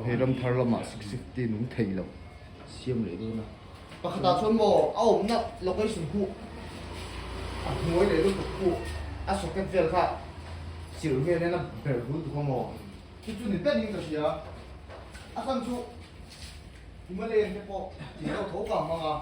Hei ramthar lamah 650 nung thei lo siam leh dawn a. Pakhatah chuan maw a awmna location khu a hnuai leh lutuk khu a socket vel kha chilh vel hian a ber bul tuk a maw? Chu chu ni ber in ka hria. A chhan chu Himalayan te pawh tih deuh tho ka hmang a,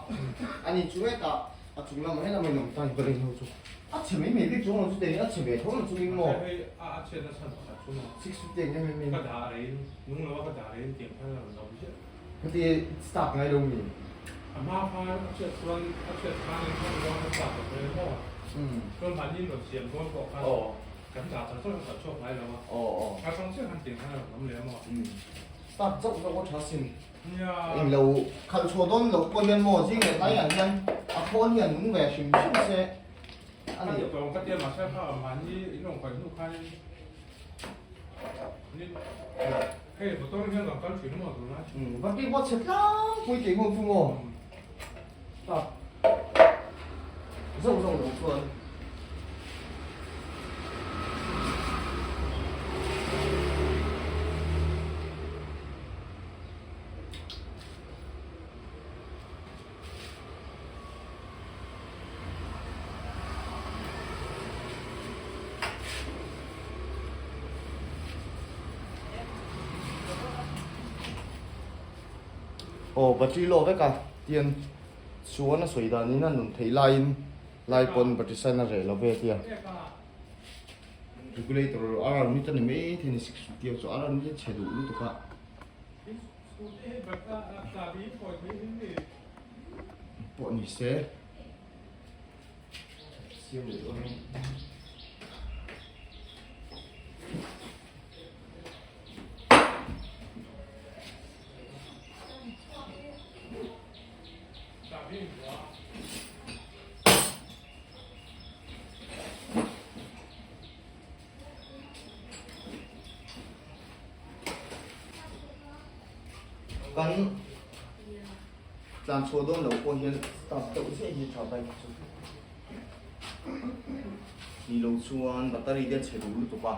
ani chu hetah a chung lamah hian a main awm ta Himalayan ho chu a chhe mai mai bik chuang lo chu tei a chhe ve tho ang chungin maw? Hei a chhiatna chhan pakhat chu maw? 650 ang em em in. Ka dah rei nung lo a ka dah rei in tiang khan a rawn lo ziah. Heti start ngai lo mi? A hma khan a chhiat chuan a chhiat khan in khan ruang a start lo mai maw? Chuan mahni in rawn siam dawn pawh khan kan dah char char kha chhuak ngai lo a. A chang chiah khan tiang khan a rawn awm leh a maw? Start zauh zauh a tha sin. Eng lo khalh chhuah dawn loh pawh hian maw zing leh tlaiah hian a khawl hian nung ve hrim hrim se a ni. Ka tawng ka tia mahse kha mahni in rawn khalh hnu khanin Hei motor hian kan kal thin maw tunlai? Va ti pawh chhe tlangpui tih hmun chu maw? Ta zauh zauh lo chuan. Aw battery low vek a tian chuan a sawi danin a nun theih laiin lai pawn battery sign a reh lo ve tia regulator a rawn ni ta ni mai thei ni 650 ho chu a rawn ni chhe duh lutuk a. Pawh ni se siam leh dawn in Kan tlan chhuah dawn loh pawh hian start deuh chiah hi tha bike chu ni lo chuan battery te a chhe duh lutuk a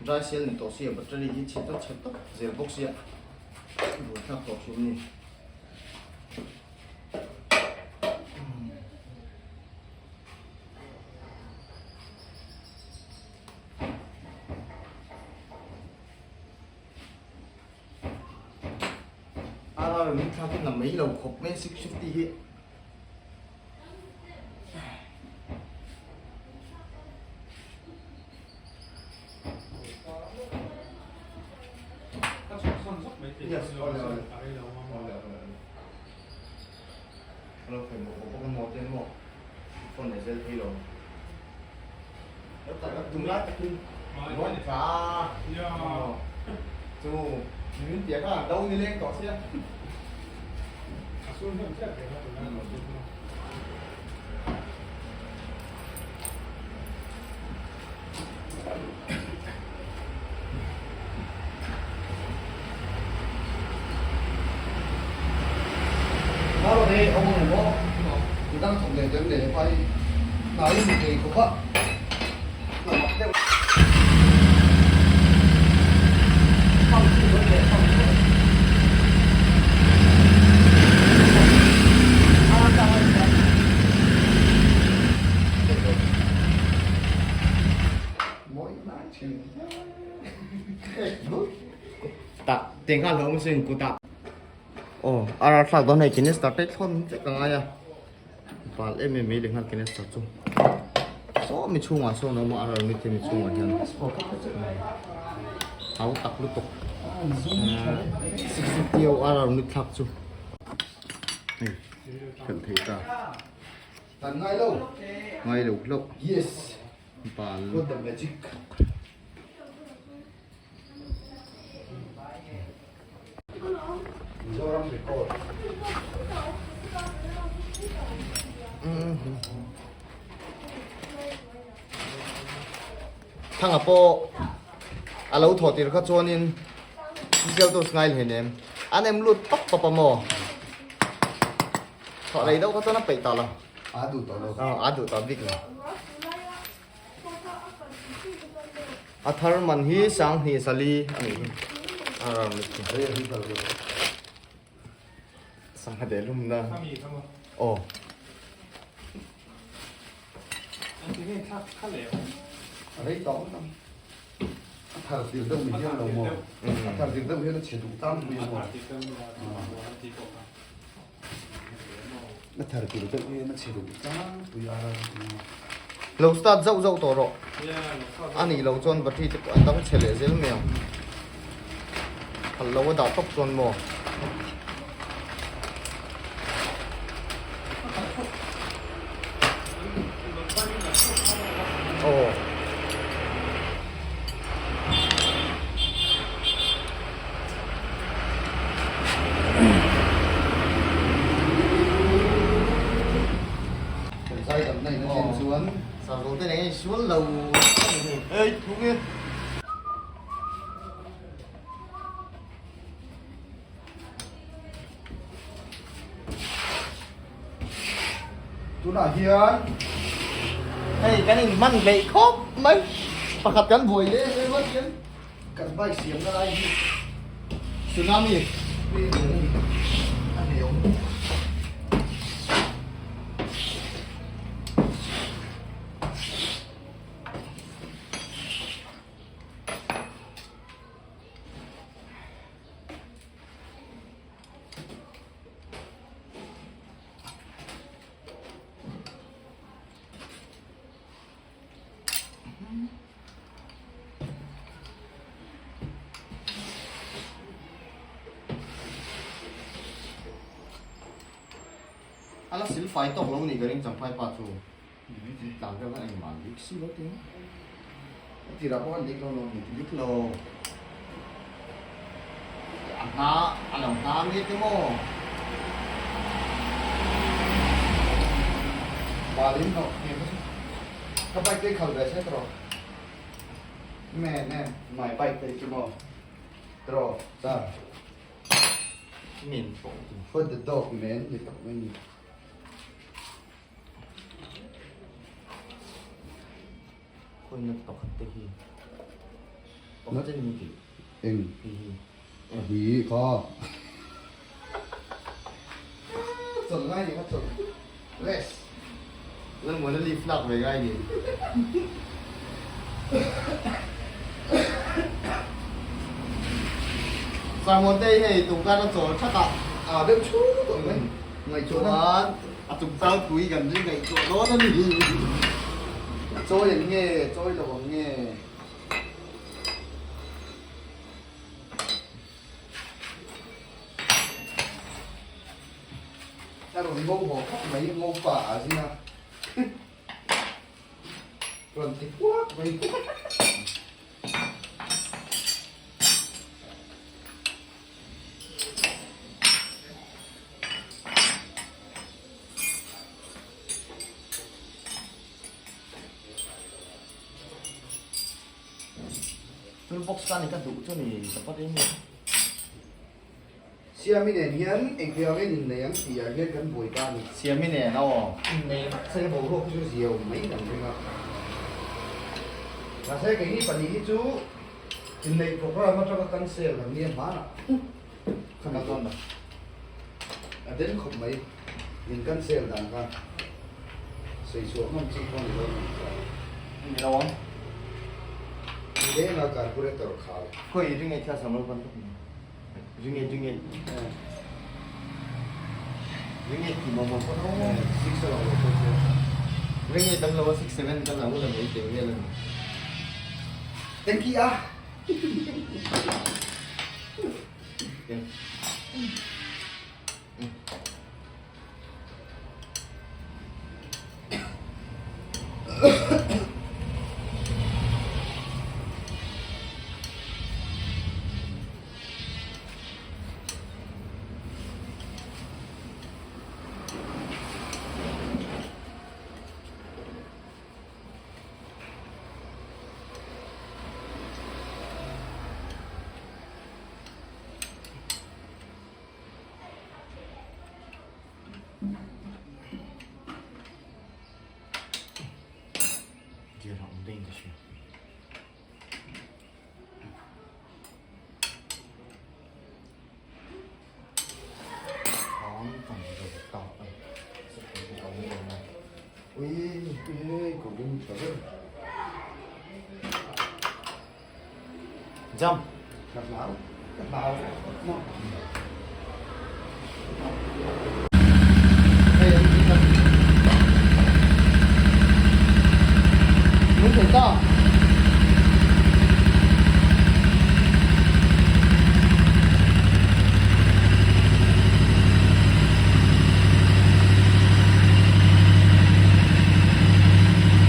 dry cell ni tawh sia battery hi chhe tawp chhe tawp zel bawk sia buaithlak tawh thin a ni. RR min thlak in a mai lo khawp mai 650 hi. Yes, ole ole. Ole ole ole. Lo khoi mo bawk a maw ten maw phone leh zel thei lo. Tum lai takin rawn tla chu min piah kha do ni leng tawh sia. Tah tiang khan hlawm sin kutah aw a ral thlak dawn hei canister te thlawn vek a ngai a bal em em mai leh nghal canister chu saw mi chhungah sawn a awm a a ral mi chhungah hian hau tak lutuk 650 ho a ral mi thlak chu hei khelh thei ta Kan ngai lo. Ngai lo hlauh. Yes. Bal. Got the magic. Mizoram record. Thanga pawh a lo thawh tir kha chuanin Diesel to ngai hleinem an em lut pap pap a maw? Thawh lei deuh kha chuan a peih tawh lo. A duh tawh lo. A duh tawh bik lo. A thar man hi sanghnih zali a nih hi. A ram lutuk. Sangha deh lumna. Aw. A thar tir deuh ni hian lo maw? A thar tir deuh hian a chhe duh tang pui a maw? A thar tir deuh hian a chhe duh tlang pui a ral Lo start zauh zauh tawh rawh. A nih loh chuan battery te pawh a dang chhe leh zel mai ang. Phal lo a dah tawp chuan maw? Aw. Kan zai dam na in a chen chuan. Sarzawl te nen sual lo ei thung e. Tunah hian hei kan in hman hleih khawp mai pakhat kan buai leh em em a hian kan bike siamna lai hi tsunami a nei awm. A la sil fai tawk lo ni ka ring champhai pa chu tlan vel khan engmah an dik si lo tih a tirah pawh an dik lo lo ni dik lo a hna a lo hna nge te maw Balin hnawh hniam kha chu ka bike te khal ve se tawh me ne my bike te chu maw tawh sir Min pawh for the dog man ni tak mai ni. Khawi pakhat te hi pakhat te ni tih eng hi hi hi kha chawlh ngai ni kha chawlh rest Lalmuana leaf lak ve ngai ni. Sarmawntei hei tungkar a chawl that a. A deuh chhut tawh mai ngaihtuah na. Chuan a chungchang pui kan ring ngaihtuah dawn a ni. Chawi ang nge, chawi lo ang nge. A rawn ngo haw khawp mai, ngo pa a zing a. Rawn ti puak mai. Toolbox ka ni ka duh chu ni sapat em ni. Siami nen hian engtiangin innei ang tih ah hian kan buai ta a ni. Siami nen aw. Innei mahse boruak hi chu zia awm mai kan ring a. Mahse keini pahnih hi chu inneih program atanga cancel an nia hmanah Kha ka dawn lo. A den khawp mai min cancel dan kha sawi chhuah ngam chi pawh a ni lo ang chuan. Ni lo ang. Ni leng a carburetor khal. Khawi ring ei thil a sam lo ban tuk ni. Ringe ringe ringe ti mo mo ko no. Six a lo lo pawh chu. Ringe dang lo a six seven kan lo la mai te vel ani. Thank you a. Jam. Ka hlau. Ka hlau. Maw. Hei an ti tak. Nung thei ta.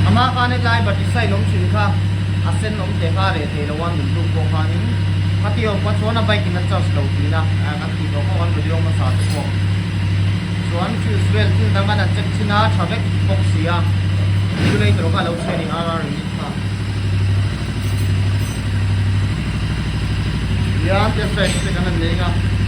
Ama khan hetlai battery awm thin kha a sen awm teh kha reh thei lo a nun tluk pawh khanin khati awm kha chuan a bike in a charge lo thin a kan tih tawh kha kan video hmasa te pawh chuan fuse vel thil dang an check thin a tha vek bawk si a regulator kha a lo chhe a ni RR unit kha hian test drive te kan han nei ang a.